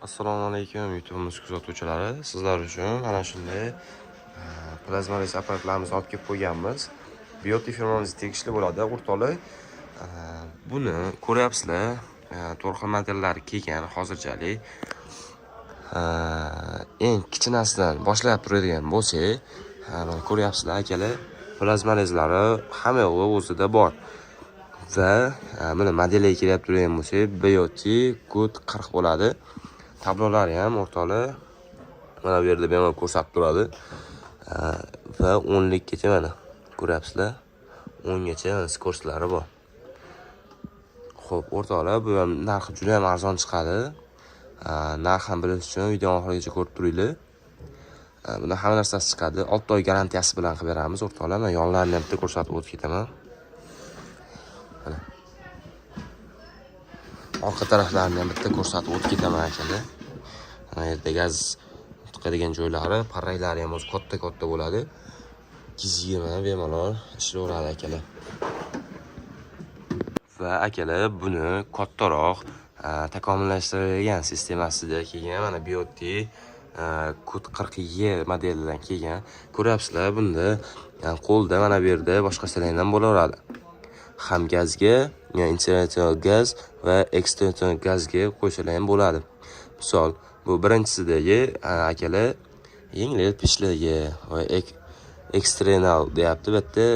Assalomu alaykum, YouTube'imiz kuzatuvchilari. Sizlar uchun mana shunday plazmaliz apparatlarimizni olib kelib qo'yganmiz. Bioti firmamizga tegishli bo'ladi, o'rtoqlar. Buni ko'ryapsizlar, to'rt xil modellari kelgan hozirchalik. Eng kichkinasidan boshlab turadigan bo'lsak, mana ko'ryapsizlar, akalar, plazmalizlari hamma yog'i o'zida bor. Va mana modeliga kelib turgan bo'lsak, BOT Good 40 bo'ladi. Tablolari ham, o'rtoqlar, mana bu yerda bemalol ko'rsatib turadi. Va 10likkacha, mana ko'ryapsizlar, 10 gacha mana скорость lari bor. Xo'p, o'rtoqlar, bu ham narxi juda ham arzon chiqadi. Narx ham bilish uchun videoni oxirigacha ko'rib turinglar. Bunda hamma narsasi chiqadi. 6 oy garantiyasi bilan qilib beramiz, o'rtoqlar. Men yonlarini ham bitta ko'rsatib o'tib ketaman. Mana. Orqa taraflarini ham bitta ko'rsatib o'tib ketaman, akalar. Mana yerda gaz tiqadigan joylari, parraklari ham o'zi katta-katta bo'ladi. 220 bemalol ishlayveradi, akalar. Va akalar, buni kattaroq takomillashtirilgan sistemasida kelgan, mana BOT Q 40E modelidan kelgan. Ko'ryapsizlar, bunda qo'lda mana bu yerda boshqachalardan bo'laveradi. Ham gazga, ya'ni internal gaz va eksternal gazga qo'ysalar ham bo'ladi. Misol, bu birinchisidagi, akalar, yengil pechlarga va eksternal deyapti bu yerda.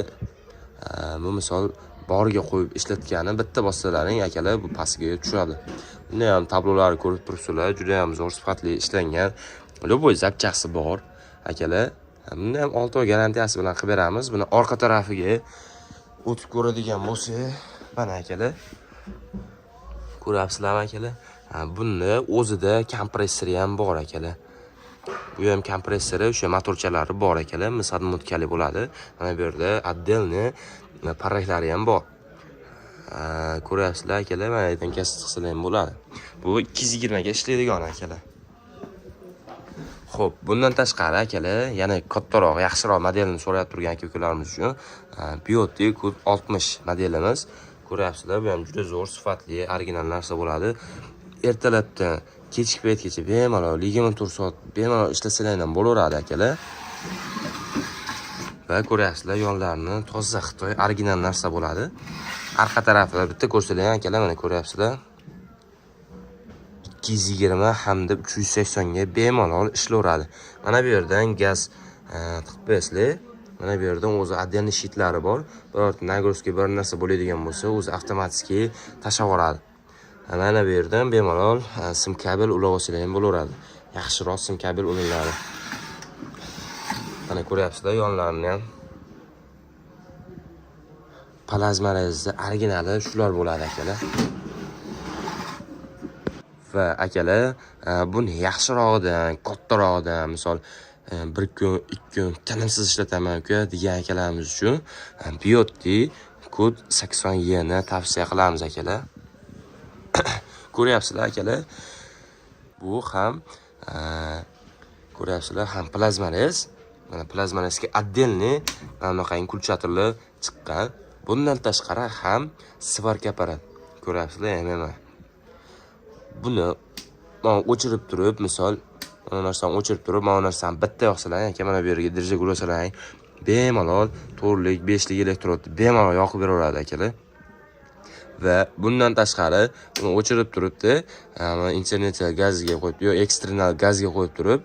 Bu misol boriga qo'yib ishlatgani bitta bossalaring, akalar, bu pastga tushadi. Bunda ham tablolari ko'rib turibsizlar, juda ham zo'r, sifatli ishlangan. Любой запчасть i bor, akalar. Bunda ham 6 oy garantiyasi bilan qilib beramiz. Buni orqa tarafiga o'tib ko'radigan bo'lsak, mana, akalar, ko'ryapsizlarmi, akalar? Ha, buni o'zida kompressori ham bor, akalar. Bu ham kompressori, o'sha motorchalari bor, akalar. Mis обмотка li bo'ladi. Mana bu yerda отдельный parraklari ham bor. Ha, ko'ryapsizlar, akalar, mana yerdan gaz chiqsalar ham bo'ladi. Bu 220 ga ishlaydigan, akalar. Xo'p, bundan tashqari, akalar, yana kattaroq, yaxshiroq modelini so'rab turgan aka-ukalarimiz uchun BOT Q 60 modelimiz. Ko'ryapsizlar, bu ham juda zo'r, sifatli, original narsa bo'ladi. Ertalabdan kechki paytgacha bemalol 24 soat bemalol ishlasalar ham bo'laveradi, akalar. Va ko'ryapsizlar, yonlarini toza Xitoy original narsa bo'ladi. Arqa tarafida bitta ko'rsalar ham, akalar, mana ko'ryapsizlar. 220 hamda 380 ga bemalol ishlayveradi. Mana bu yerdan gaz tiqib qo'yasizlar. Mana bu yerdan o'zi отдельный щит lari bor. Birorta нагрузка, bir narsa bo'ladigan bo'lsa, o'zi avtomatik tashlab yuboradi. Mana bu yerdan bemalol sim kabel ulab olsalar ham bo'laveradi. Yaxshiroq sim kabel ulanadi. Mana ko'ryapsizlar yonlarini ham. Plazmalaringizni originali shular bo'ladi, akalar. Va akalar, buni yaxshirog'idan, kattarog'idan, misol, bir kun, 2 kun tinimsiz ishlataman, uka, degan akalarimiz uchun BOT Kod 80 Y ni tavsiya qilamiz, akalar. Ko'ryapsizlar, akalar. Bu ham ko'ryapsizlar, ham plazmarez. Mana plazmarezga отдельный mana bunaqangi включатель lar chiqqan. Bundan tashqari ham сварка apparat. Ko'ryapsizlar, MMA. Buni mana o'chirib turib, misol, mana narsani o'chirib turib, mana bu narsani bitta yoqsalar, aka, mana bu yerga держак ulasalar, bemalol 4lik, 5lik elektrodni bemalol yoqib beraveradi, akalar. Va bundan tashqari uni o'chirib turibdi, mana internet gazga qo'yib yo eksternal gazga qo'yib turib,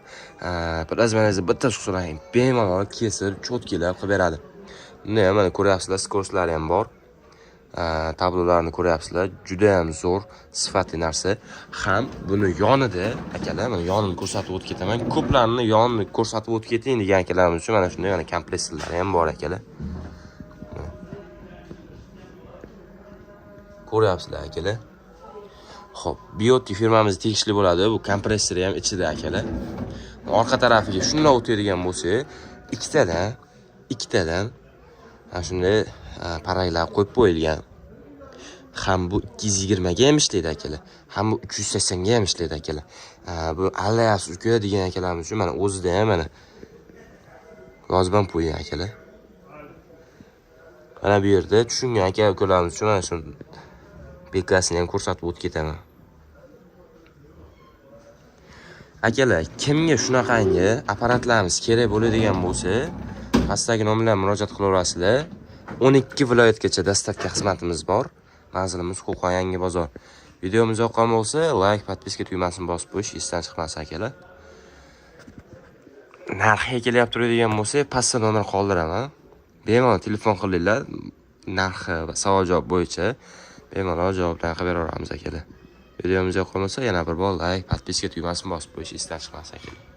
plazmani bitta suqsalang, bemalol kesib, чётко lab qilib beradi. Bunda ham mana ko'ryapsizlar, скорость lari ham bor. Tablolarni ko'ryapsizlar, juda ham zo'r, sifatli narsa. Ham buni yonida, akalar, mana yonini ko'rsatib o'tib ketaman. Ko'plarni yonini ko'rsatib o'tib keting degan akalarimiz uchun mana shunday mana kompressorlari ham bor, akalar. Mana. Ko'ryapsizlar, akalar. Xo'p, Bioti firmamiz tegishli bo'ladi. Bu kompressori ham ichida, akalar. Orqa tarafiga shundoq o'tadigan bo'lsak, ikkitadan mana shunday parraklar qo'yib qo'yilgan. Ham bu 220 ga ham ishlaydi, akalar. Ham bu 380 ga ham ishlaydi, akalar. Bu allayapsiz, uka, degan akalarimiz uchun mana o'zida ham mana yozib ham qo'ygan, akalar. Mana bu yerda tushungan aka ukalarimiz uchun mana shu bekasini ham ko'rsatib o'tib ketaman. Akalar, kimga shunaqangi apparatlarimiz kerak bo'ladigan bo'lsa, pastdagi nomerlarga murojaat qilaverasizlar. 12 viloyatgacha доставка xizmatimiz bor. Manzilimiz Qo'qon, Yangi bozor. Videomiz yoqqan bo'lsa, layk, подписка tugmasini bosib qo'yish esdan chiqmasin, akalar. Narxiga kelyapti turadigan bo'lsa, pastda nomer qoldiraman. Bemalol telefon qilinglar. Narxi va savol javob bo'yicha bemalol javoblarni qilib beraveramiz, akalar. Videomiz yoqqan bo'lsa, yana bir bor layk, подписка tugmasini bosib qo'yish esdan chiqmasin, akalar.